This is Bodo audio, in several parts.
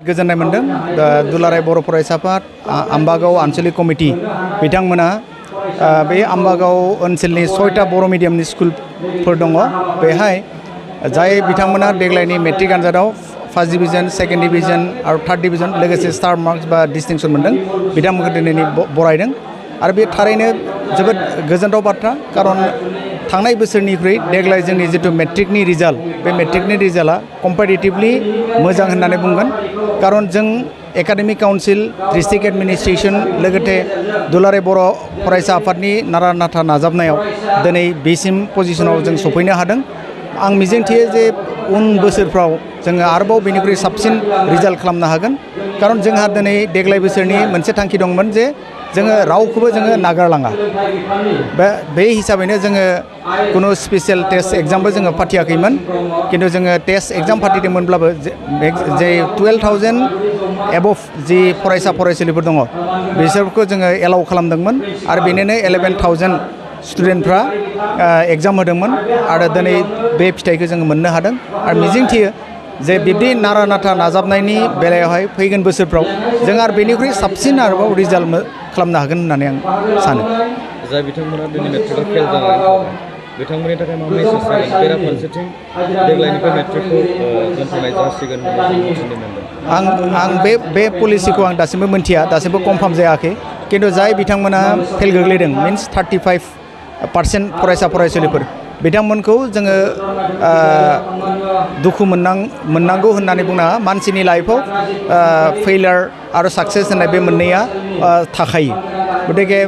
गोजोननाय मोनदों दुलाराय बर' फरायसा आफाद आम्बागाव आनसलिक कमिटि बिथांमोना बे आम्बागाव ओनसोलनि 6टा बर' मिडियामनि स्कुलफोर दङ बेहाय जाय बिथांमोना देग्लायनि मेट्रिक आनजादाव फार्स्ट डिभिजन सेकेन्ड डिभिजन आरो थार्ड डिभिजन लोगोसे स्टार मार्क्स बा डिस्टिंक्शन मोनदों बिथांमोनखौ दिनै बरायदों आरो बे थारैनो जोबोद गोजोनथाव बाथ्रा खारन थांनाय बोसोरनिख्रुइ देग्लाय जोंनि जितु मेट्रिकनि रिजाल्ट बे मेट्रिकनि रिजाल्टआ कम्पेटिटिभलि मोजां होननानै बुंगोन खारन जों एकाडेमिक काउन्सिल डिस्ट्रिक्ट एडमिनिस्ट्रेशन लोगोसे दुलाराय बर' फरायसा आफादनि नारा नाथा नाजाबनायाव दिनै बेसिम पजिशनाव जों सफैनो हादों आं मिजिंथियो जे उन बोसोरफ्राव जोङो आरोबाव बेनिख्रुइ साबसिन रिजाल्ट खालामनो हागोन खारन जोंहा दिनै देग्लाय बोसोरनि मोनसे थांखि दंमोन जे जोङो रावखौबो जोङो नागारलाङा बे हिसाबैनो जोङो कुनु स्पेशल टेस्ट एग्जामबो जोङो फाथियाखैमोन किन्तु जोङो टेस्ट एग्जाम फाथिदोंमोनब्लाबो जे 12,000 एबभ जि फरायसा फरायसुलिफोर दङ बिसोरखौ जोङो एलाउ खालामदोंमोन आरो बेनिनो 11,000 स्टुडेन्टफ्रा एग्जाम होदोंमोन आरो दिनै बे फिथाइखौ जोङो मोननो हादों आरो मिजिंथियो जे बिब्दि नारा नाथा नाजाबनायनि बेलायावहाय फैगोन बोसोरफ्राव जों आरो बेनिख्रुइ साबसिन आरोबाव रिजाल्ट खालामनो हागोन होननानै आं सानो जाय बिथांमोना दिनै मेट्रिकआव फेल जानानै बिथांमोननि थाखाय मा मेसेज जागोन बेराफारसेथिं देग्लायनिफ्राय मेट्रिकखौ दोनथ'नाय जासिगोन होननानै मिथिनो मोनदों आं बे पलिसिखौ आं दासिमबो मोनथिया दासिमबो कनफार्म जायाखै किन्तु जाय बिथांमोना फेल गोग्लैदों मिन्स 35% फरायसा फरायसुलिफोर बिथांमोनखौ जोङो दुखु मोननांगौ होननानै बुङा मानसिनि लाइफआव फेइलार आरो साक्सेस होननाय बे मोननैया थाखायो गतिके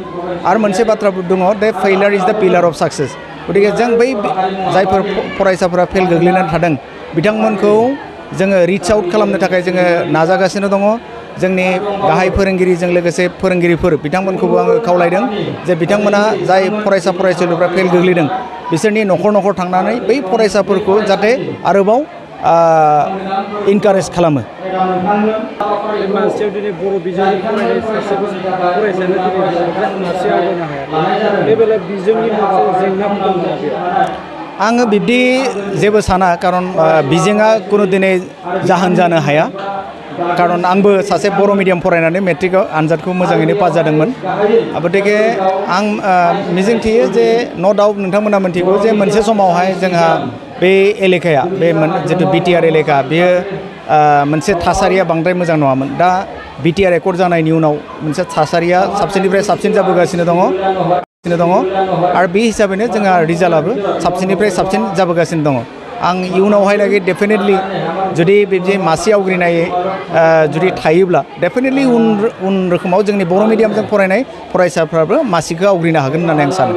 आरो मोनसे बाथ्राबो दङ दे फेइलार इज द पिलार अफ साक्सेस गतिके जों बै जायफोर फरायसाफोरा फेल गोग्लैनानै थादों बिथांमोनखौ जोङो रिच आउट खालामनो थाखाय जोङो नाजागासिनो दङ जोंनि गाहाय फोरोंगिरिजों लोगोसे फोरोंगिरिफोर बिथांमोनखौबो आङो खावलायदों जे बिथांमोना जाय फरायसा फरायसुलिफ्रा फेल गोग्लैदों बिसोरनि न'खर थांनानै बै फरायसाफोरखौ जाहाथे आरोबाव इनकारेज खालामो मानसियाव दिनै बर' बिजोंजों फरायनाय सासेबो फरायसायानो दिनै मानसि आवगायनो हाया बे बेलायाव बिजोंनि मोनसे जेंनाफोर दङ आङो बिब्दि जेबो साना खारन बिजोङा कुनु दिनै जाहोन जानो हाया खारन आंबो सासे बर' मिडियाम फरायनानै मेट्रिक आनजादखौ मोजाङैनो पास जादोंमोन गतिके आं मिजिंथियो जे न' डाउट नोंथांमोना मिन्थिगौ जे मोनसे समावहाय जोंहा बे एलेकाया बे जितु बिटिआर एलेका बेयो मोनसे थासारिया बांद्राय मोजां नङामोन दा बिटिआर एकर्ड जानायनि उनाव मोनसे थासारिया साबसिननिफ्राय साबसिन जाबोगासिनो दङ आरो बे हिसाबैनो जोंहा रिजाल्टआबो साबसिननिफ्राय साबसिन जाबोगासिनो दङ आं इयुनावहाय लागै डेफिनेटलि जुदि बिदि मासि आवग्रिनाय जुदि थायोब्ला डेफिनेटलि उन रोखोमाव जोंनि बर' मिडियामजों फरायनाय फरायसाफ्राबो मासिखौ आवग्रिनो हागोन होननानै आं सानो